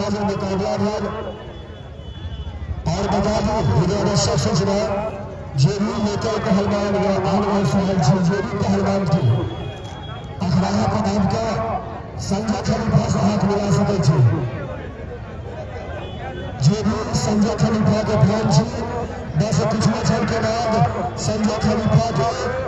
जे मुकाबला भेल। और बता दी हृदय सूचना, जे भी लोकल पहलवान या आन गाँव से आयल छी, जे भी पहलवान के अखड़ाहा पर आबि कऽ संजय खलीफा से हाथ मिला सकै छी। जे भी संजय खलीफा के फैन छी, बस किछु क्षण के बाद संजय खलीफा के